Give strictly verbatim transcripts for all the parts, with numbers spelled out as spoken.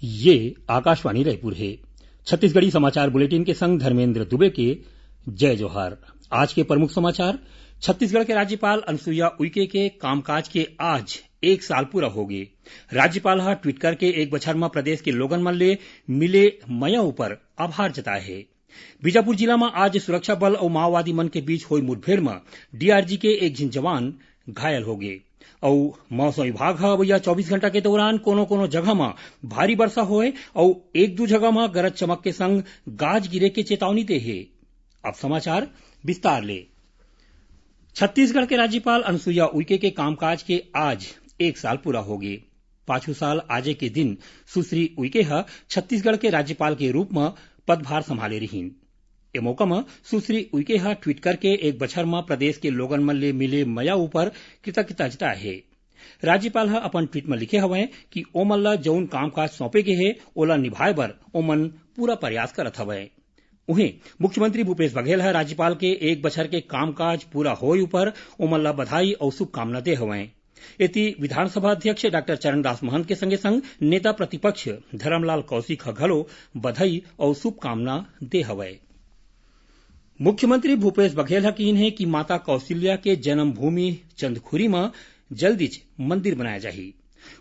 ये आकाशवाणी रायपुर हे। छत्तीसगढ़ी समाचार बुलेटिन के संग धर्मेंद्र दुबे के जय जोहार। आज के प्रमुख समाचार। छत्तीसगढ़ के राज्यपाल अनुसुईया उइके के कामकाज के आज एक साल पूरा होगे। राज्यपाल ह ट्वीट करके एक बछर म प्रदेश के लोगन मन ले मिले मया ऊपर आभार जताए हे। बीजापुर जिला म आज सुरक्षा बल अउ माओवादी मन के बीच होय मुठभेड़ म डीआरजी के एक झिन जवान घायल होगे। अउ मौसम विभाग ह अवइया चौबीस घंटा के दौरान कोनो-कोनो जगह म भारी बरसा होय अउ एक दू जगह म गरज चमक के संग गाज गिरे के चेतावनी दे हे। अब समाचार विस्तार ले। छत्तीसगढ़ के राज्यपाल अनुसुईया उइके के कामकाज के आज एक साल पूरा होगे। पाछू साल आजे के दिन सुश्री उइके ह छत्तीसगढ़ के राज्यपाल के रूप म पदभार संभाले रिहीन। ए मौका म सुश्री उइके ह ट्वीट करके एक बछर म प्रदेश के लोगन मन ले मिले मया ऊपर कृतज्ञता जताए हे। राज्यपाल ह अपन ट्वीट म लिखे हवय कि ओमन ल जउन कामकाज सौंपे गे हे, ओला निभाए बर ओमन पूरा प्रयास करत हवय। उहें, मुख्यमंत्री भूपेश बघेल ह राज्यपाल के एक बछर के कामकाज पूरा होय ऊपर ओमन ल बधाई अउ शुभकामना दे हवय। एती, विधानसभा अध्यक्ष डॉक्टर चरणदास महंत के संगे संग नेता प्रतिपक्ष धरमलाल कौशिक ह घलो बधाई अउ शुभकामना दे हवय। मुख्यमंत्री भूपेश बघेल ह किहीन हे कि माता कौशल्या के जन्मभूमि चंदखुरी म जल्दीच मंदिर बनाया जाही।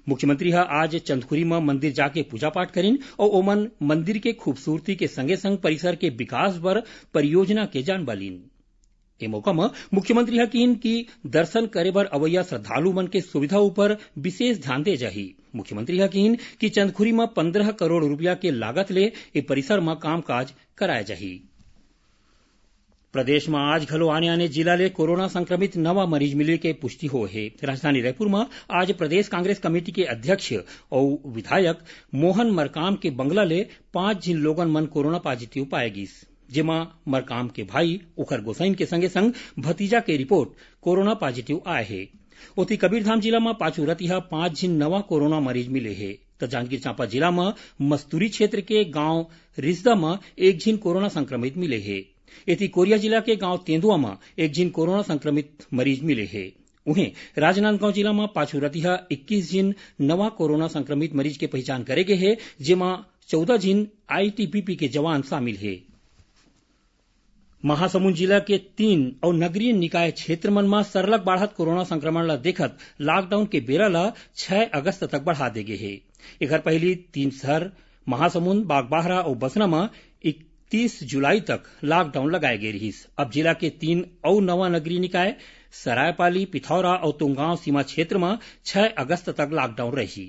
मुख्यमंत्री ह आज चंदखुरी म मंदिर जाके पूजा पाठ करिन अउ ओमन मंदिर के खूबसूरती के संगे संग परिसर के विकास बर परियोजना के जानबा लीन। ए मौका म मुख्यमंत्री ह किहीन कि दर्शन करे बर अवइया श्रद्धालु मन के सुविधा ऊपर विशेष ध्यान दे जाही। मुख्यमंत्री ह किहीन कि चंदखुरी म पंद्रह करोड़ रुपया के लागत ले ए परिसर म कामकाज कराए जाही। प्रदेश म आज घलो आने-आने जिला ले कोरोना संक्रमित नवा मरीज मिले के पुष्टि होए हे। राजधानी रायपुर म आज प्रदेश कांग्रेस कमेटी के अध्यक्ष अउ विधायक मोहन मरकाम के बंगला ले पांच झिन लोगन मन कोरोना पॉजिटिव पाए गिस, जेमा मरकाम के भाई, ओखर गोसाइन के संगे संग भतीजा के रिपोर्ट कोरोना पॉजिटिव आए हे। ओती कबीरधाम जिला म पाछू रतिहा पांच झिन नवा कोरोना मरीज मिले हे, त जांजगीर चांपा जिला म मस्तूरी क्षेत्र के गांव रिसदा म एक झिन कोरोना संक्रमित मिले हे। एती कोरिया जिला के गांव तेंदुआ म एक झिन कोरोना संक्रमित मरीज मिले हे। उहें, राजनांदगांव जिला म पाछू रतिहा इक्कीस झिन नवा कोरोना संक्रमित मरीज के पहिचान करे गे हे, जेमा चौदह झिन आईटीबीपी के जवान शामिल हे। महासमुंद जिला के तीन अउ नगरीय निकाय क्षेत्र मन म सरलग बाढ़त कोरोना संक्रमण ल देखत लॉकडाउन के बेरा ल छह अगस्त तक बढ़ा दे गे हे। एखर पहिली तीन शहर महासमुंद, बागबाहरा अउ बसना म इकतीस जुलाई तक लॉकडाउन लगाए गे रिहिस। अब जिला के तीन अउ नवा नगरीय निकाय सरायपाली, पिथौरा अउ तुंगगांव सीमा क्षेत्र म छह अगस्त तक लॉकडाउन रही।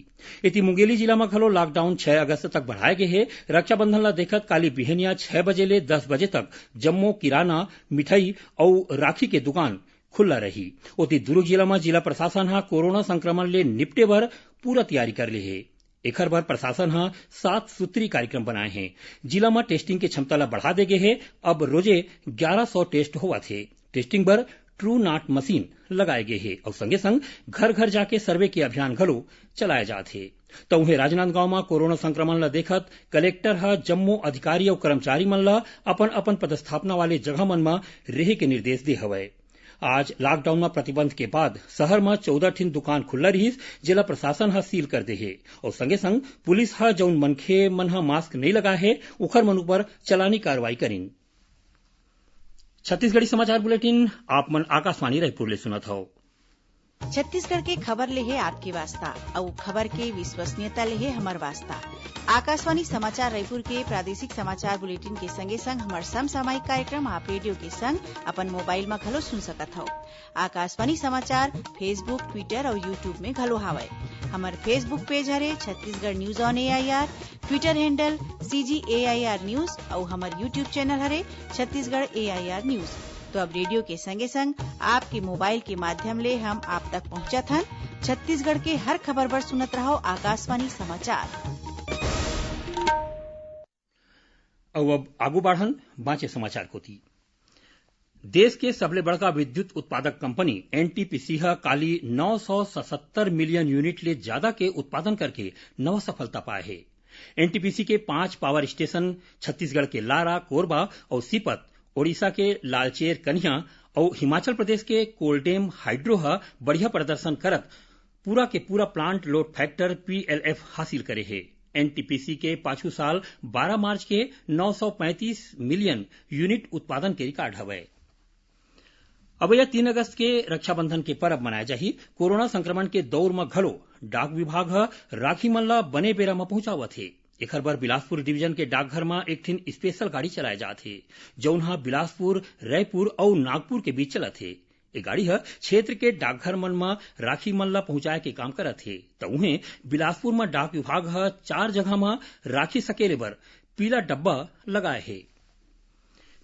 एती मुंगेली जिला म घलो लॉकडाउन छह अगस्त तक बढ़ाए गे हे। रक्षाबंधन ल देखत काली बिहनिया छह बजे ले दस बजे तक जम्मो किराना, मिठाई अउ राखी के दुकान खुल्ला रही। ओती दुर्ग जिला म जिला प्रशासन ह कोरोना संक्रमण ले निपटे बर पूरा तैयारी कर ले हे। एखर बर प्रशासन ह सात सूत्री कार्यक्रम बनाए हे। जिला म टेस्टिंग के क्षमता ल बढ़ा दे गे हे। अब रोजे ग्यारह सौ टेस्ट होवत हे। टेस्टिंग बर ट्रू नाट मशीन लगाए गे हे अउ संगे संग घर घर जाके सर्वे के अभियान घलो चलाए जात हे। त उहें, राजनांदगांव म कोरोना संक्रमण ल देखत कलेक्टर ह जम्मो अधिकारी अउ कर्मचारी मन ल अपन अपन पदस्थापना वाले जगह मन म रेहे के निर्देश दे हवय। आज लॉकडाउन म प्रतिबंध के बाद शहर म चौदह ठिन दुकान खुल्ला रिहिस, जेला प्रशासन ह सील कर दे हे अउ संगे संग पुलिस ह जउन मनखे मन ह मास्क नइ लगाए हे, उखर मन ऊपर चलानी कार्रवाई करिन। छत्तीसगढ़ी समाचार बुलेटिन आप मन आकाशवाणी रायपुर ले सुनत हव। छत्तीसगढ़ के खबर ले हे आपके वास्ता, अउ खबर के विश्वसनीयता ले हे हमर वास्ता। आकाशवाणी समाचार रायपुर के प्रादेशिक समाचार बुलेटिन के संगे संग हमर समसामयिक कार्यक्रम आप रेडियो के संग अपन मोबाइल म घलो सुन सकत हव। आकाशवाणी समाचार Facebook, Twitter अउ YouTube में घलो हावय। हमर Facebook पेज हरे Chhattisgarh news on AIR, Twitter handle CG AIR news अउ हमर YouTube चैनल हरे छत्तीसगढ़ एआईआर न्यूज। तो अब रेडियो के संगे संग आपके मोबाइल के माध्यम ले हम आप तक पहुंचत हन। छत्तीसगढ़ के हर खबर बर सुनत रहव आकाशवाणी समाचार। अउ अब आगू बाढ़न बांचे समाचार कोती। देश के सबले बड़का विद्युत उत्पादक कंपनी एनटीपीसी ह काली नौ सौ सतहत्तर मिलियन यूनिट ले जादा के उत्पादन करके नवा सफलता पाए हे। एनटीपीसी के पांच पावर स्टेशन छत्तीसगढ़ के लारा, कोरबा अउ सीपत, ओडिशा के लालचेर कनिहा अउ हिमाचल प्रदेश के कोलडेम हाइड्रो ह बढ़िया प्रदर्शन करत पूरा के पूरा प्लांट लोड फैक्टर, पीएलएफ, हासिल करे हे। एनटीपीसी के पाछू साल बारह मार्च के नौ सौ पैंतीस मिलियन यूनिट उत्पादन के रिकॉर्ड हवय। अवइया तीन अगस्त के रक्षाबंधन के परब मनाए जाही। कोरोना संक्रमण के दौर म घलो डाक विभाग ह राखी मन ल बने बेरा म पहुंचावत हे। एखर बर बिलासपुर डिवीजन के डाकघर म एक ठिन स्पेशल गाड़ी चलाए जात हे, जउन ह बिलासपुर, रायपुर अउ नागपुर के बीच चलत हे। ए गाड़ी ह क्षेत्र के डाकघर मन म राखी मन ल पहुंचाए के काम करत हे। त उहें, बिलासपुर म डाक विभाग ह चार जगह म राखी सकेले बर पीला डब्बा लगाए हे।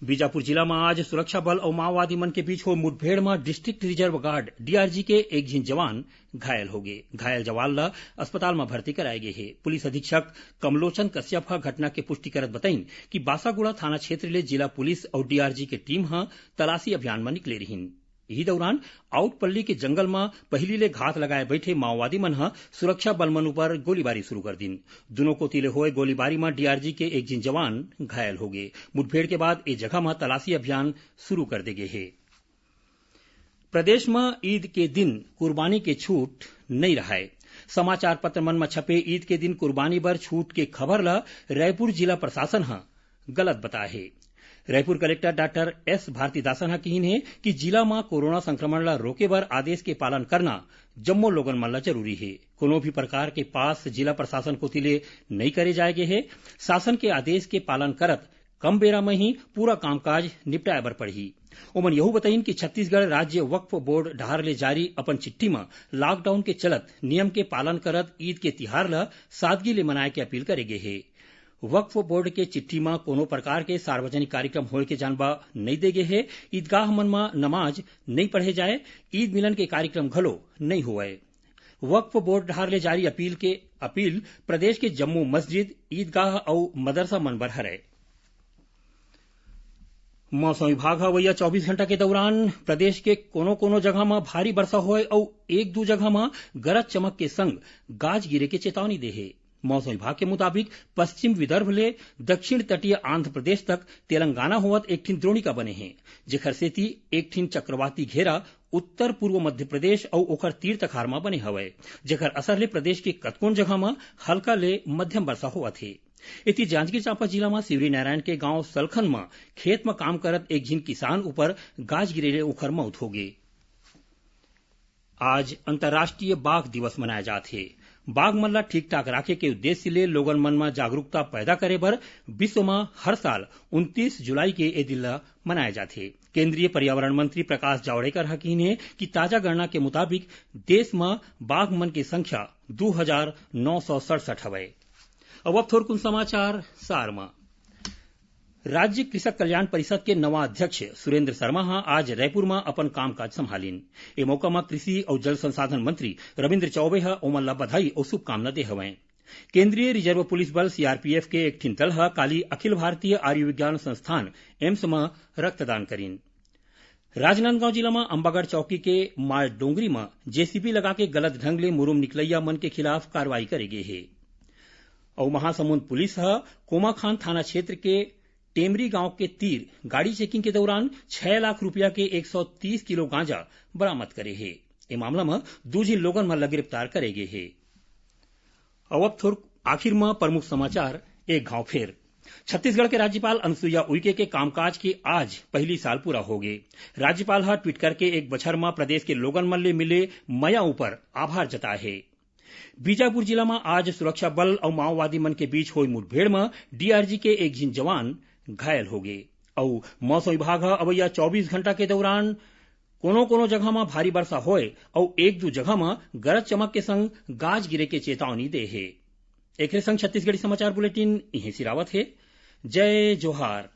बीजापुर जिला म आज सुरक्षा बल अउ माओवादी मन के बीच होय मुठभेड़ म डिस्ट्रिक्ट रिजर्व गार्ड, डीआरजी, के एक झिन जवान घायल होगे। घायल जवान ल अस्पताल म भर्ती कराए गे हे। पुलिस अधीक्षक कमलोचन कश्यप ह घटना के पुष्टि करत बताइन कि बासागुड़ा थाना क्षेत्र ले जिला पुलिस अउ डीआरजी के टीम ह तलाशी अभियान म निकले रिहिन। इही दौरान आउटपल्ली के जंगल म पहिली ले घात लगाए बइठे माओवादी मन ह सुरक्षा बल मन ऊपर गोलीबारी शुरू कर दिन। दुनों कोति ले होए गोलीबारी म डीआरजी के एक झिन जवान घायल होगे। मुठभेड़ के बाद ए जगह म तलाशी अभियान शुरू कर दे गे हे। प्रदेश म ईद के दिन कुर्बानी के छूट नइ रहय। समाचार पत्र मन म छपे ईद के दिन कुर्बानी बर छूट के खबर ल रायपुर जिला प्रशासन ह गलत बताय हे। Raipur collector doctor S Bharathidasan ह किहिन हे कि जिला म कोरोना संक्रमण ल रोके बर आदेश के पालन करना जम्मो लोगन मन ल जरूरी हे। कोनो भी प्रकार के पास जिला प्रशासन कोति ले नइ करे जाय गे हे। शासन के आदेश के पालन करत कम बेरा म ही पूरा कामकाज निपटाए बर पड़ही। ओमन यहू बताइन कि छत्तीसगढ़ राज्य वक्फ बोर्ड डहार ले जारी अपन चिट्ठी म लॉकडाउन के चलत नियम के पालन करत ईद के तिहार ल सादगी ले मनाए के अपील करे गे हे। वक्फ बोर्ड के चिट्ठी म कोनो प्रकार के सार्वजनिक कार्यक्रम होए के जानबा नइ दे गे हे। ईदगाह मन म नमाज नइ पढ़े जाए, ईद मिलन के कार्यक्रम घलो नइ होवय। वक्फ बोर्ड डहार ले जारी अपील के अपील प्रदेश के जम्मो मस्जिद, ईदगाह अउ मदरसा मन बर हरय। मौसम विभाग ह अवइया चौबीस घंटा के दौरान प्रदेश के कोनो-कोनो जगह म भारी बरसा होय अउ एक दू जगह म गरज चमक के संग गाज गिरे के चेतावनी दे हे। मौसम विभाग के मुताबिक पश्चिम विदर्भ ले दक्षिण तटीय आंध्र प्रदेश तक तेलंगाना होवत एक ठिन द्रोणिका बने हे, जेखर सेती एक ठिन चक्रवाती घेरा उत्तर पूर्व मध्य प्रदेश अउ ओखर तीर तखार म बने हवय, जेखर असर ले प्रदेश के कतकोन जगह म हल्का ले मध्यम बरसा होवत हे। एती जांजगीर चांपा जिला म शिवरीनारायण के गांव सलखन म खेत म काम करत एक झिन किसान ऊपर गाज गिरे ले ओखर मौत होगे। आज अंतर्राष्ट्रीय बाघ दिवस मनाए जात हे। बाघ मन ला ठीक-ठाक राखे के उद्देश्य ले लोगन मन म जागरूकता पैदा करे बर विश्व म हर साल उनतीस जुलाई के ए दिन ला मनाए जाथे। केंद्रीय पर्यावरण मंत्री प्रकाश जावड़ेकर ह किहिन हे कि ताजा गणना के मुताबिक देश म बाघ मन के संख्या दू हजार नौ सौ सड़सठ हवय। अब, अब थोरकुन समाचार सार म। राज्य कृषक कल्याण परिषद के नवा अध्यक्ष सुरेंद्र शर्मा ह आज रायपुर म अपन कामकाज संभालिन। ए मौका म कृषि अउ जल संसाधन मंत्री रविंद्र चौबे ह ओमन ला बधाई अउ शुभकामना दे हवय। केंद्रीय रिजर्व पुलिस बल, सीआरपीएफ, के एक ठिन दल ह काली अखिल भारतीय आयुर्विज्ञान संस्थान, एम्स, म रक्तदान करिन। राजनांदगांव जिला म अंबागढ़ चौकी के माल डोंगरी म जेसीबी लगा के गलत ढंग ले मुरुम निकलइया मन के खिलाफ कार्रवाई करे गे हे। अउ महासमुंद पुलिस ह कोमाखान थाना क्षेत्र के टेमरी गांव के तीर गाड़ी चेकिंग के दौरान छह लाख रुपया के एक सौ तीस किलो गांजा बरामद करे हे। ए मामला म दू झिन लोगन मन ल गिरफ्तार करे गे हे। अउ अब थोर आखिर म प्रमुख समाचार एक घाव फेर। छत्तीसगढ़ के राज्यपाल अनुसुईया उइके के कामकाज के आज पहिली साल पूरा होगे। राज्यपाल ह ट्वीट करके एक बछर म प्रदेश के लोगन मन ले मिले मया ऊपर आभार जताए हे। बीजापुर जिला म आज सुरक्षा बल अउ माओवादी मन के बीच होय मुठभेड़ म डीआरजी के एक झिन जवान घायल होगे। अउ मौसम विभाग ह अवइया चौबीस घंटा के दौरान कोनो-कोनो जगह म भारी बरसा होय अउ एक दू जगह म गरज चमक के संग गाज गिरे के चेतावनी दे हे। एखरे संग छत्तीसगढ़ी समाचार बुलेटिन इहें सिरावत हे। जय जोहार।